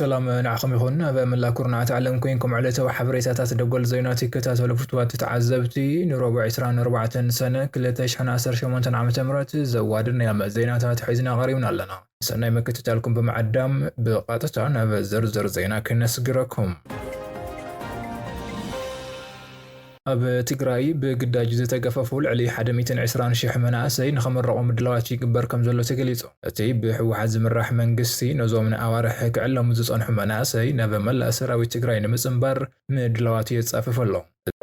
ሰላም ንዓኹም ይኹን። ኣብ መላ ኩርናዓት ዓለም ኮይንኩም ዕለታዊ ሓበሬታታት ደጎል ዜና ትከታተሉ ፍትዋት ተዓዘብቲ፣ ንረቡዕ ዕስራን ኣርባዕተን ሰነ ክልተ ሽሕን ዓሰርተ ሸሞንተን ዓመተ ምህረት ዘዋድናዮም ዜናታት ሒዝና ቀሪብና ኣለና። ሰናይ ምክትታልኩም ብምዕዳም ብቐጥታ ናብ ዝርዝር ዜና ክነስግረኩም። ኣብ ትግራይ ብግዳጅ ዝተገፈፉ ልዕሊ ሓደ ሚእትን ዕስራን ሽሕ መናእሰይ ንኽምረቑ ምድላዋት ይግበር ከም ዘሎ ተገሊጹ። እቲ ብህወሓት ዝምራሕ መንግስቲ ነዞም ንኣዋርሕ ክዕለሙ ዝጸንሑ መናእሰይ ናብ መላእ ሰራዊት ትግራይ ንምጽንባር ምድላዋት የጻፍፍ ኣሎ።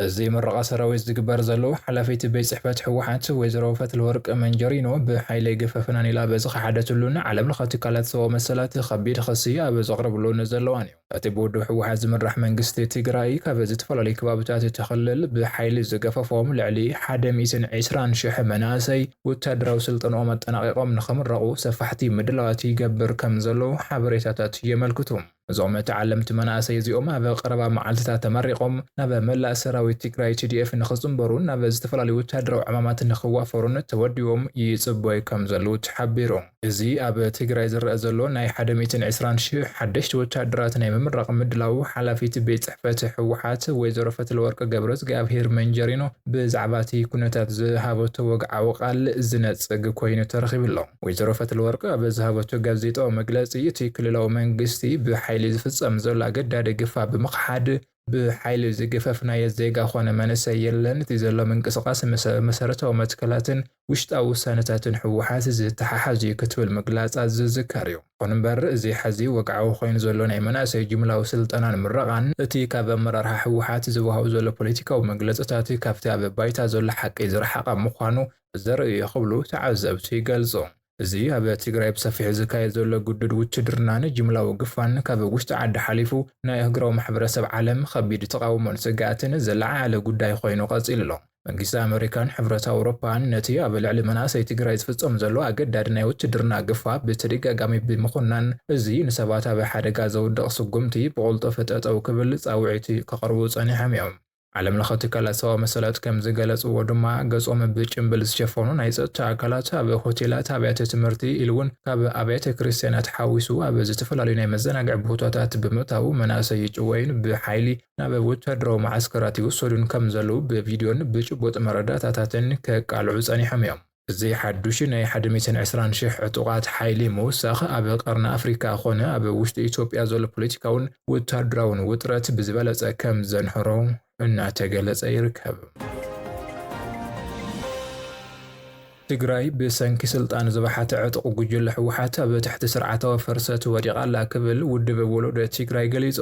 እዚ ምረቓ ሰራዊት ዝግበር ዘሎ ሓላፊት ቤት ጽሕፈት ህወሓት ወይዘሮ ፈትለወርቅ መንጀሪኖ ብሓይሊ ገፈፍናን ኢላ በዚ ከሓደትሉን ዓለም ለኸ ትካላት ሰብኣዊ መሰላት ከቢድ ክሲ ኣብ ዘቕርብሉን ዘለዋን እዩ። እቲ ብውድብ ህወሓት ዝምራሕ መንግስቲ ትግራይ ካብ ዝተፈላለዩ ከባብታት እቲ ክልል ብሓይሊ ዝገፈፎም ልዕሊ ሓደ ሚእትን ዕስራን ሽሕ መናእሰይ ወታደራዊ ስልጠንኦም ኣጠናቒቖም ንኽምረቑ ሰፋሕቲ ምድላዋት ይገብር ከም ዘሎ ሓበሬታታት የመልክቱ። እዞም ተዓለምቲ መናእሰይ እዚኦም ኣብ ቀረባ መዓልትታት ተመሪቖም ናብ መላእ ሰራዊት ትግራይ ቲ ዲ ኤፍ ንኽጽንበሩን ናብ ዝተፈላለዩ ወታደራዊ ዕማማት ንኽዋፈሩን ተወዲቦም ይጽበዩ ከም ዘለዉ ተሓቢሩ። እዚ ኣብ ትግራይ ዝረአ ዘሎ ናይ ሓደ ሚእትን ዕስራን ሽሕ ሓደሽቲ ወታደራት ናይ ምምራቕ ምድላው ሓላፊት ቤት ጽሕፈት ህወሓት ወይዘሮ ፈትለወርቅ ገብረእግዚኣብሄር መንጀሪኖ ብዛዕባ እቲ ኩነታት ዝሃበቶ ወግዓዊ ቃል ዝነጽግ ኮይኑ ተረኺቡ ኣሎ። ወይዘሮ ፈትለወርቅ ኣብ ዝሃበቶ ጋዜጣዊ መግለጺ፣ እቲ ክልላዊ መንግስቲ ብሓይሊ ዝፍጸም ዘሎ ኣገዳዲ ግፋ ብምኽሓድ፣ ብሓይሊ ዝገፈፍናዮ ዜጋ ኾነ መንእሰይ የለን። እቲ ዘሎ ምንቅስቓስ መሰ-፣ መሰረታዊ መትከላትን ውሽጣዊ ውሳነታትን ህወሓት ዝተሓሓዝ እዩ ክትብል ምግላጻ ዝዝከር እዩ። ይኹን እምበር፣ እዚ ሐዚ ወግዓዊ ኮይኑ ዘሎ ናይ መናእሰይ ጅምላዊ ስልጠናን ምረቓን፣ እቲ ካብ ኣመራርሓ ህወሓት ዝወሃብ ዘሎ ፖለቲካዊ መግለጽታት ካብቲ ኣብ ባይታ ዘሎ ሓቂ ዝረሓቐ ምዃኑ ዘርኢ እዩ ክብሉ ተዓዘብቲ ይገልጹ። እዚ ኣብ ትግራይ ብሰፊሑ ዝካየድ ዘሎ ግዱድ ውትድርናን ጅምላዊ ግፋን ካብ ውሽጢ ዓዲ ሓሊፉ ናይ ኣህጉራዊ ማሕበረሰብ ዓለም ከቢድ ተቓውሞን ስግኣትን ዘለዓዓለ ጉዳይ ኮይኑ ቀጺሉ ኣሎ። መንግስቲ ኣመሪካን ሕብረት ኣውሮፓን ነቲ ኣብ ልዕሊ መናእሰይ ትግራይ ዝፍጸም ዘሎ ኣገዳዲ ናይ ውትድርና ግፋ ብተደጋጋሚ ብምኹናን፣ እዚ ንሰባት ኣብ ሓደጋ ዘውድቕ ስጉምቲ ብቕልጡፍ ጠጠው ክብል ጻውዒት ከቕርቡ ጸኒሖም እዮም። ዓለም ለኸ ትካላት ሰብኣዊ መሰላት ከም ዝገለጽዎ ድማ፣ ገጾም ብጭንብል ዝሸፈኑ ናይ ጸጥታ ኣካላት ኣብ ሆቴላት፣ ኣብያተ ትምህርቲ ኢሉ እውን ካብ ኣብያተ ክርስቲያናት ሓዊሱ ኣብ ዝተፈላለዩ ናይ መዘናግዒ ቦታታት ብምእታው መናእሰይ ይጭወዩን ብሓይሊ ናብ ወታደራዊ መዓስከራት ይውሰዱን ከም ዘለዉ ብቪድዮን ብጭቡጥ መረዳእታታትን ከቃልዑ ጸኒሖም እዮም። እዚ ሓዱሽ ናይ ሓደ ሚእትን ዕስራን ሽሕ ዕጡቓት ሓይሊ ምውሳኽ ኣብ ቀርኒ ኣፍሪካ ኮነ ኣብ ውሽጢ ኢትዮጵያ ዘሎ ፖለቲካውን ወታደራውን ውጥረት ብዝበለጸ ከም ዘንሕሮ እናተገለጸ ይርከብ። ትግራይ ብሰንኪ ስልጣን ዝበሓተ ዕጡቕ ጉጅለ ህወሓት ኣብ ትሕቲ ስርዓታዊ ፈርሰት ወዲቓ ኣላ ክብል ውድብ ወለዶ ትግራይ ገሊጹ።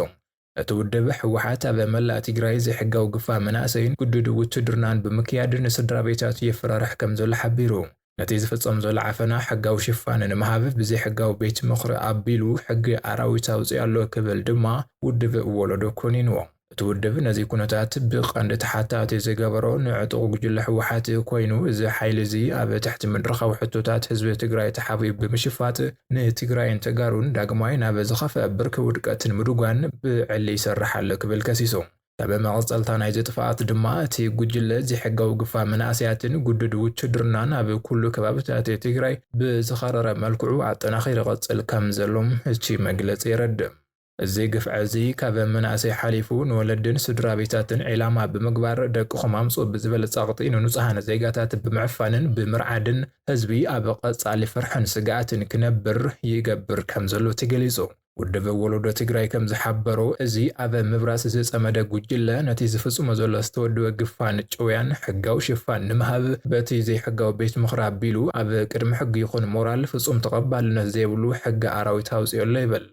እቲ ውድብ ህወሓት ኣብ መላእ ትግራይ ዘይሕጋዊ ግፋ መናእሰይን ግዱድ ውትድርናን ብምክያድ ንስድራ ቤታት የፈራርሕ ከም ዘሎ ሓቢሩ። ነቲ ዝፍጸም ዘሎ ዓፈና ሕጋዊ ሽፋን ንምሃብ ብዘይሕጋዊ ቤት ምኽሪ ኣቢሉ ሕጊ ኣራዊት ኣውጺኡ ኣሎ ክብል ድማ ውድብ ወለዶ ኮኒንዎ። እቲ ውድብ ነዚ ኩነታት ብቐንዲ ተሓታቲ ዝገበሮ ንዕጡቕ ጉጅለ ህወሓት ኮይኑ፣ እዚ ሓይሊ እዚ ኣብ ትሕቲ መድረኻዊ ሕቶታት ህዝቢ ትግራይ ተሓቢኡ ብምሽፋጥ ንትግራይን ተጋሩን ዳግማይ ናብ ዝኸፍአ ብርኪ ውድቀትን ምድጓን ብዕሊ ይሰርሕ ኣሎ ክብል ከሲሱ። ካብ መቐጸልታ ናይዚ ጥፍኣት ድማ እቲ ጉጅለ ዘይሕጋዊ ግፋ መናእሰያትን ግዱድ ውትድርናን ኣብ ኩሉ ከባብታት ትግራይ ብዝኸረረ መልክዑ ኣጠናኺሩ ይቐጽል ከም ዘሎ እቲ መግለጺ የረድእ። እዚ ግፍዒ እዚ ካብ መናእሰይ ሓሊፉ ንወለድን ስድራ ቤታትን ዒላማ ብምግባር ደቅኹም ኣምጽኡ ብዝብል ጸቕጢ ንንጹሃን ዜጋታት ብምዕፋንን ብምርዓድን ህዝቢ ኣብ ቀጻሊ ፍርሕን ስግኣትን ክነብር ይገብር ከም ዘሎ ተገሊጹ። ውድብ ወለዶ ትግራይ ከም ዝሓበሮ፣ እዚ ኣብ ምብራስ ዝጸመደ ጉጅለ ነቲ ዝፍጽሞ ዘሎ ዝተወደበ ግፋን ጭውያን ሕጋዊ ሽፋን ንምሃብ በቲ ዘይሕጋዊ ቤት ምኽሪ ኣቢሉ ኣብ ቅድሚ ሕጊ ይኹን ሞራል ፍጹም ተቐባልነት ዘይብሉ ሕጊ ኣራዊት ኣውጺኡ ኣሎ ይብል።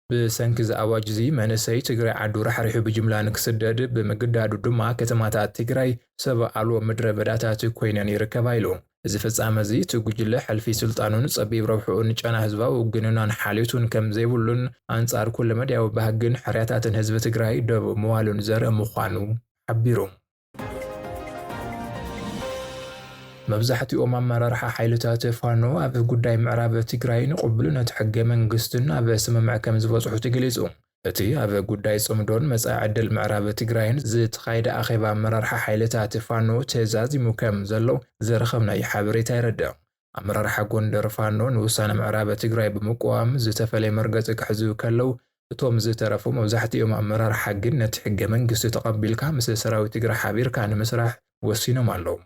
ብሰንኪ እዚ ኣዋጅ እዚ መንእሰይ ትግራይ ዓዱ ራሕሪሑ ብጅምላ ንክስደድ ብምግዳዱ ድማ ከተማታት ትግራይ ሰብ ኣልቦ ምድረ በዳታት ኮይነን ይርከባ ኢሉ። እዚ ፍጻመ እዚ እቲ ጉጅለ ሕልፊ ስልጣኑን ጸቢብ ረብሕኡን ጨና ህዝባዊ ውግንናን ሓልዮቱን ከም ዘይብሉን ኣንጻር ኩለመዳያዊ ባህግን ሕርያታትን ህዝቢ ትግራይ ደው ምባሉን ዘርኢ ምዃኑ ሓቢሩ። መብዛሕትኦም ኣመራርሓ ሓይልታት ፋኖ ኣብ ጉዳይ ምዕራብ ትግራይን ቅቡልነት ሕገ መንግስትን ኣብ ስምምዕ ከም ዝበጽሑ ተገሊጹ። እቲ ኣብ ጉዳይ ጽምዶን መጻኢ ዕድል ምዕራብ ትግራይን ዝተኻየደ ኣኼባ ኣመራርሓ ሓይልታት ፋኖ ተዛዚሙ ከም ዘሎ ዝረኸብናዮ ሓበሬታ የረድእ። ኣመራርሓ ጎንደር ፋኖ ንውሳነ ምዕራብ ትግራይ ብምቅዋም ዝተፈለየ መርገጺ ክሕዙ ከለው፣ እቶም ዝተረፉ መብዛሕትኦም ኣመራርሓ ግን ነቲ ሕገ መንግስቲ ተቐቢልካ ምስ ሰራዊት ትግራይ ሓቢርካ ንምስራሕ ወሲኖም ኣለዉ።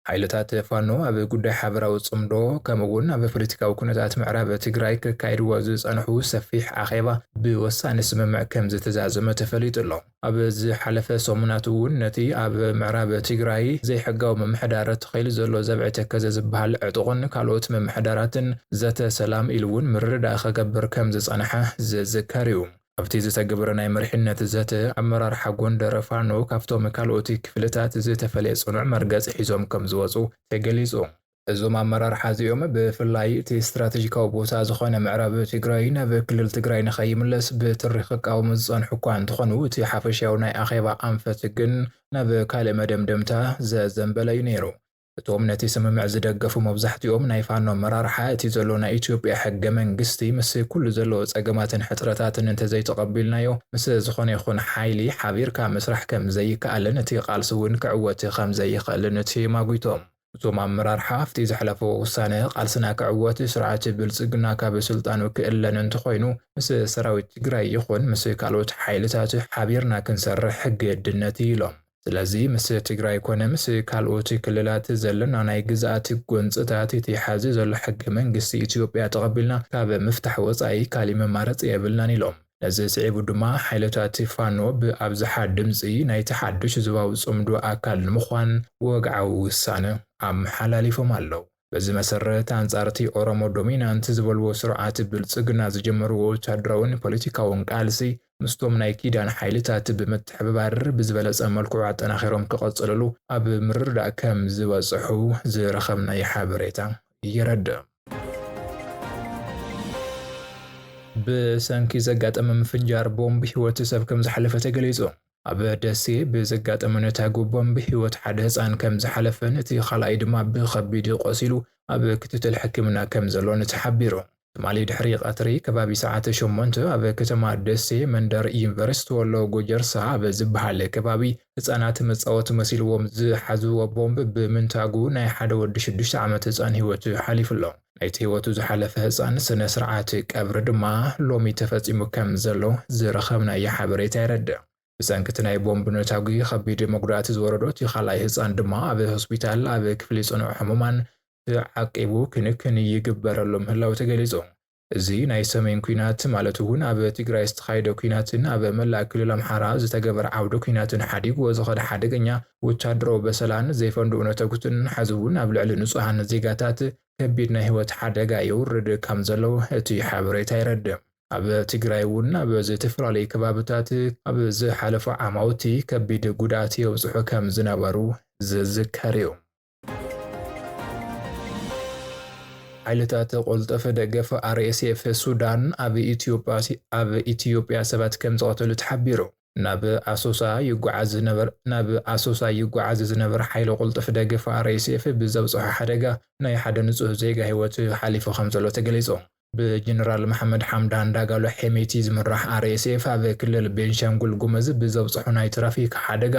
ሓይልታት ፋኖ ኣብ ጉዳይ ሓበራዊ ጽምዶ ከምኡ እውን ኣብ ፖለቲካዊ ኩነታት ምዕራብ ትግራይ ከካይድዎ ዝጸንሑ ሰፊሕ ኣኼባ ብወሳኒ ስምምዕ ከም ዝተዛዘመ ተፈሊጡ ኣሎ። ኣብ ዝሓለፈ ሰሙናት እውን ነቲ ኣብ ምዕራብ ትግራይ ዘይሕጋዊ ምምሕዳር ተኸይሉ ዘሎ ዘብዒ ተከዘ ዝበሃል ዕጡቕን ካልኦት ምምሕዳራትን ዘተ ሰላም ኢሉ እውን ምርድዳእ ከገብር ከም ዝጸንሐ ዝዝከር እዩ። ኣብቲ ዝተገበረ ናይ መሪሕነት ዘተ ኣመራርሓ ጎንደር ፋኖ ካብቶም ካልኦት ክፍልታት ዝተፈለየ ጽኑዕ መርገጽ ሒዞም ከም ዝወጹ ተገሊጹ። እዞም ኣመራርሓ እዚኦም ብፍላይ እቲ ስትራቴጂካዊ ቦታ ዝኾነ ምዕራብ ትግራይ ናብ ክልል ትግራይ ንኸይምለስ ብትሪ ክቃወሙ ዝጸንሑ እኳ እንተኾኑ፣ እቲ ሓፈሻዊ ናይ ኣኼባ ኣንፈት ግን ናብ ካልእ መደምደምታ ዘዘንበለ እዩ ነይሩ። እቶም ነቲ ስምምዕ ዝደገፉ መብዛሕትኦም ናይ ፋኖ ኣመራርሓ፣ እቲ ዘሎ ናይ ኢትዮጵያ ሕገ መንግስቲ ምስ ኩሉ ዘለዎ ጸገማትን ሕጽረታትን እንተዘይተቐቢልናዮ፣ ምስ ዝኾነ ይኹን ሓይሊ ሓቢርካ ምስራሕ ከም ዘይከኣልን እቲ ቃልሲ እውን ክዕወት ከም ዘይኽእልን ተማጒቶም። እቶም ኣመራርሓ ኣብቲ ዘሕለፍዎ ውሳነ፣ ቃልስና ክዕወት፣ ስርዓት ብልጽግና ካብ ስልጣኑ ክእለን እንተኾይኑ፣ ምስ ሰራዊት ትግራይ ይኹን ምስ ካልኦት ሓይልታት ሓቢርና ክንሰርሕ ግድነት እዩ ኢሎም። ስለዚ ምስ ትግራይ ኮነ ምስ ካልኦት ክልላት ዘለና ናይ ግዝኣት ጎንፅታት፣ እቲ ሓዚ ዘሎ ሕገ መንግስቲ ኢትዮጵያ ተቐቢልና ካብ ምፍታሕ ወፃኢ ካሊእ መማረፂ የብልናን ኢሎም። ነዚ ስዒቡ ድማ ሓይልታት ፋኖ ብኣብዝሓ ድምፂ ናይቲ ሓዱሽ ህዝባዊ ጽምዶ ኣካል ንምዃን ወግዓዊ ውሳነ ኣመሓላሊፎም ኣለዉ። በዚ መሰረት፣ ኣንጻር እቲ ኦሮሞ ዶሚናንት ዝበልዎ ስርዓት ብልጽግና ዝጀመርዎ ወታደራውን ፖለቲካውን ቃልሲ፣ ምስቶም ናይ ኪዳን ሓይልታት ብምትሕብባር ብዝበለጸ መልክዑ ኣጠናኺሮም ክቐጽልሉ ኣብ ምርድዳእ ከም ዝበጽሑ ዝረኸብናዮ ሓበሬታ የረድእ። ብሰንኪ ዘጋጠመ ምፍንጃር ቦምብ ህይወት ሰብ ከም ዝሓለፈ ተገሊጹ። ኣብ ደሴ ብዘጋጠመ ነታጉ ቦምብ ህይወት ሓደ ህጻን ከም ዝሓለፈን እቲ ካልኣይ ድማ ብኸቢድ ቆሲሉ ኣብ ክትትል ሕክምና ከም ዘሎን ተሓቢሩ። ትማሊ ድሕሪ ቀትሪ ከባቢ ሰዓት ሸሞንተ ኣብ ከተማ ደሴ መንደር ዩኒቨርሲቲ ወሎ ጎጀርሳ ኣብ ዝበሃል ከባቢ ህጻናት መጻወቲ መሲልዎም ዝሓዝዎ ቦምብ ብምንታጉ ናይ ሓደ ወዲ ሽዱሽተ ዓመት ህጻን ህይወቱ ሓሊፉ ኣሎ። ናይቲ ህይወቱ ዝሓለፈ ህጻን ስነ ስርዓት ቀብሪ ድማ ሎሚ ተፈጺሙ ከም ዘሎ ዝረኸብናዮ ሓበሬታ የረድእ። ብሰንኪ እቲ ናይ ቦምብ ነታጒ ከቢድ መጉዳእቲ ዝወረዶ እቲ ካልኣይ ህጻን ድማ ኣብ ሆስፒታል ኣብ ክፍሊ ጽኑዕ ሕሙማን ተዓቂቡ ክንክን ይግበረሉ ምህላው ተገሊጹ። እዚ ናይ ሰሜን ኲናት ማለት እውን ኣብ ትግራይ ዝተኻየደ ኲናትን ኣብ መላእ ክልል ኣምሓራ ዝተገበረ ዓውደ ኲናትን ሓዲግዎ ዝኸደ ሓደገኛ ወታደራዊ በሰላን ዘይፈንድኡ ነተጉትን ሓዚ እውን ኣብ ልዕሊ ንጹሃን ዜጋታት ከቢድ ናይ ህይወት ሓደጋ የውርድ ከም ዘሎ እቲ ሓበሬታ የረድእ። ኣብ ትግራይ እውን ኣብ ዝተፈላለዩ ከባብታት ኣብ ዝሓለፉ ዓማውቲ ከቢድ ጉድኣት የብፅሑ ከም ዝነበሩ ዝዝከር እዩ። ሓይልታት ቅልጡፍ ደገፍ ኣር ኤስ ኤፍ ሱዳን ኣብ ኢትዮጵያ ሲ-፣ ኣብ ኢትዮጵያ ሰባት ከም ዝቐተሉ ተሓቢሩ። ናብ ኣሶሳ ይጓዓዝ ዝነበር-፣ ናብ ኣሶሳ ይጓዓዝ ዝነበር ሓይሊ ቅልጡፍ ደገፍ ኣር ኤስ ኤፍ ብዘብፅሖ ሓደጋ ናይ ሓደ ንጹህ ዜጋ ህይወት ሓሊፉ ከም ዘሎ ተገሊጹ። ብጀነራል መሓመድ ሓምዳን ዳጋሎ ሄሜቲ ዝምራሕ ኣር ኤስ ኤፍ ኣብ ክልል ቤንሻንጉል ጉሙዝ ብዘብፅሖ ናይ ትራፊክ ሓደጋ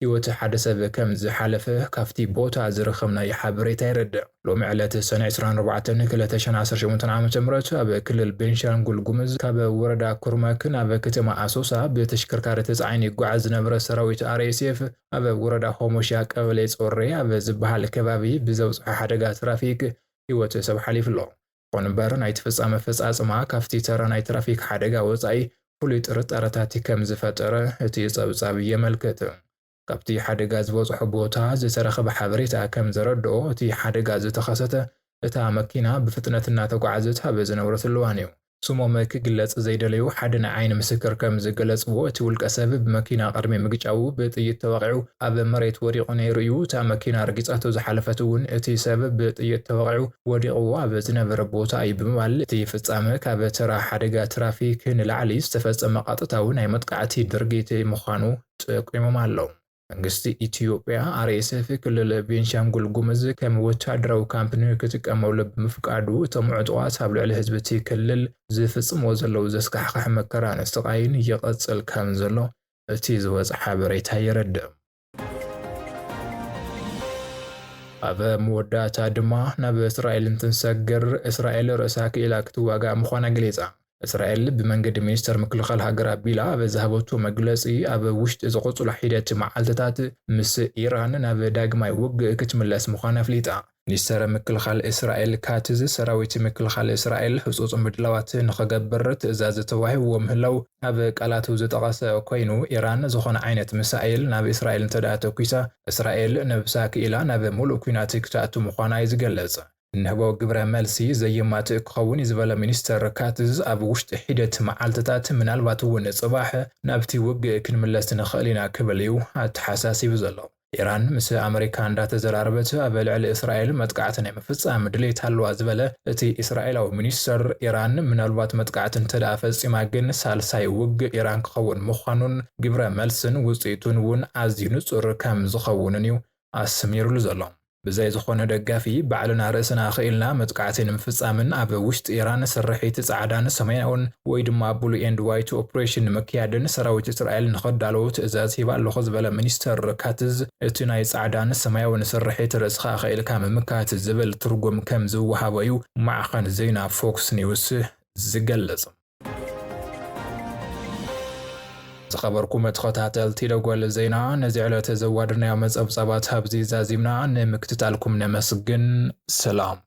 ህይወት ሓደ ሰብ ከም ዝሓለፈ ካብቲ ቦታ ዝረኸብናዮ ሓበሬታ የረድእ። ሎሚ ዕለት ሰነ ዕስራን ኣርባዕተን ክልተ ሽሕን ዓሰርተ ሸሞንተን ዓመተ ምህረት ኣብ ክልል ቤንሻንጉል ጉሙዝ ካብ ወረዳ ኩርመክ ናብ ከተማ ኣሶሳ ብተሽከርካሪ ተጻዒኑ ይጓዓዝ ዝነበረ ሰራዊት ኣር ኤስ ኤፍ ኣብ ወረዳ ሆሞሻ ቀበሌ ጾሬ ኣብ ዝበሃል ከባቢ ብዘብጽሖ ሓደጋ ትራፊክ ህይወት ሰብ ሓሊፉ ኣሎ። ይኹን እምበር ናይቲ ፍጻመ ኣፈጻጽማ ካብቲ ተራ ናይ ትራፊክ ሓደጋ ወጻኢ ፍሉይ ጥርጣረታት ከም ዝፈጠረ እቲ ጸብጻብ የመልክት። ካብቲ ሓደጋ ዝበጽሖ ቦታ ዝተረኸበ ሓበሬታ ከም ዘረድኦ፣ እቲ ሓደጋ ዝተኸሰተ እታ መኪና ብፍጥነት እናተጓዓዘት ኣብ ዝነበረትሉ እዋን እዩ። ስሞም ክግለጽ ዘይደለዩ ሓደ ናይ ዓይኒ ምስክር ከም ዝገለጽዎ፣ እቲ ውልቀ ሰብ ብመኪና ቅድሚ ምግጫዉ ብጥይት ተወቒዑ ኣብ መሬት ወዲቑ ነይሩ እዩ። እታ መኪና ረጊጻቶ ዝሓለፈት እውን እቲ ሰብ ብጥይት ተወቒዑ ወዲቕዎ ኣብ ዝነበረ ቦታ እዩ ብምባል፣ እቲ ፍጻመ ካብ ተራ ሓደጋ ትራፊክ ንላዕሊ ዝተፈጸመ ቀጥታዊ ናይ መጥቃዕቲ ድርጊት ምዃኑ ጠቂሞም ኣለዉ። መንግስቲ ኢትዮጵያ ኣር ኤስ ኤፍ ክልል ቤንሻንጉል ጉሙዝ ከም ወታደራዊ ካምፕ ንክጥቀመሉ ብምፍቃዱ፣ እቶም ዕጡቓት ኣብ ልዕሊ ህዝቢ እቲ ክልል ዝፍጽምዎ ዘለዉ ዘስካሕክሕ መከራን ስቓይን ይቐጽል ከም ዘሎ እቲ ዝወጸ ሓበሬታ የረድእ። ኣብ መወዳእታ ድማ ናብ እስራኤል እንትንሰግር፣ እስራኤል ርእሳ ክኢላ ክትዋጋእ ምዃና ገሊጻ። እስራኤል ብመንገዲ ሚኒስተር ምክልኻል ሃገር ኣቢላ ኣብ ዝሃበቶ መግለጺ፣ ኣብ ውሽጢ ዝቕጽሉ ሒደት መዓልትታት ምስ ኢራን ናብ ዳግማይ ውግእ ክትምለስ ምዃና ኣፍሊጣ። ሚኒስተር ምክልኻል እስራኤል ካትዝ፣ ሰራዊት ምክልኻል እስራኤል ህጹጽ ምድላዋት ንኸገብር ትእዛዝ ተዋሂብዎ ምህላው ኣብ ቃላቱ ዝጠቐሰ ኮይኑ፣ ኢራን ዝኾነ ዓይነት ሚሳኤል ናብ እስራኤል እንተደኣ ተኩሳ፣ እስራኤል ነብሳ ክኢላ ናብ ሙሉእ ኲናት ክትኣቱ ምዃና እዩ ዝገልጽ። እንህቦ ግብረ መልሲ ዘየማትእ ክኸውን እዩ ዝበለ ሚኒስተር ካትዝ፣ ኣብ ውሽጢ ሒደት መዓልትታት፣ ምናልባት እውን ጽባሕ፣ ናብቲ ውግእ ክንምለስ ንኽእል ኢና ክብል እዩ ኣተሓሳሲቡ ዘሎ። ኢራን ምስ ኣመሪካ እንዳተዘራረበት ኣብ ልዕሊ እስራኤል መጥቃዕቲ ናይ ምፍጻም ድሌት ኣለዋ ዝበለ እቲ እስራኤላዊ ሚኒስተር፣ ኢራን ምናልባት መጥቃዕቲ እንተደኣ ፈጺማ ግን ሳልሳይ ውግእ ኢራን ክኸውን ምዃኑን ግብረ መልስን ውጽኢቱን እውን ኣዝዩ ንጹር ከም ዝኸውንን እዩ ኣስሚሩሉ ዘሎ። ብዘይ ዝኾነ ደጋፊ ባዕልና ርእስና ኽኢልና መጥቃዕቲ ንምፍጻምን ኣብ ውሽጢ ኢራን ስርሒት ጻዕዳን ሰማያውን ወይ ድማ ብሉ ኤንድ ዋይት ኦፕሬሽን ንምክያድን ሰራዊት እስራኤል ንኸዳለዉ ትእዛዝ ሂባ ኣለኹ ዝበለ ሚኒስተር ካትዝ፣ እቲ ናይ ጻዕዳን ሰማያውን ስርሒት ርእስኻ ኽኢልካ ምምካት ዝብል ትርጉም ከም ዝወሃቦ እዩ ማዕኸን ዜና ፎክስ ኒውስ ዝገልጽ። ዝኸበርኩም ተኸታተልቲ ደጎል ዜና፣ ነዚ ዕለት ዘዋድርናዮ መጸብጻባት ኣብዚ ዛዚምና። ንምክትታልኩም ነመስግን። ሰላም።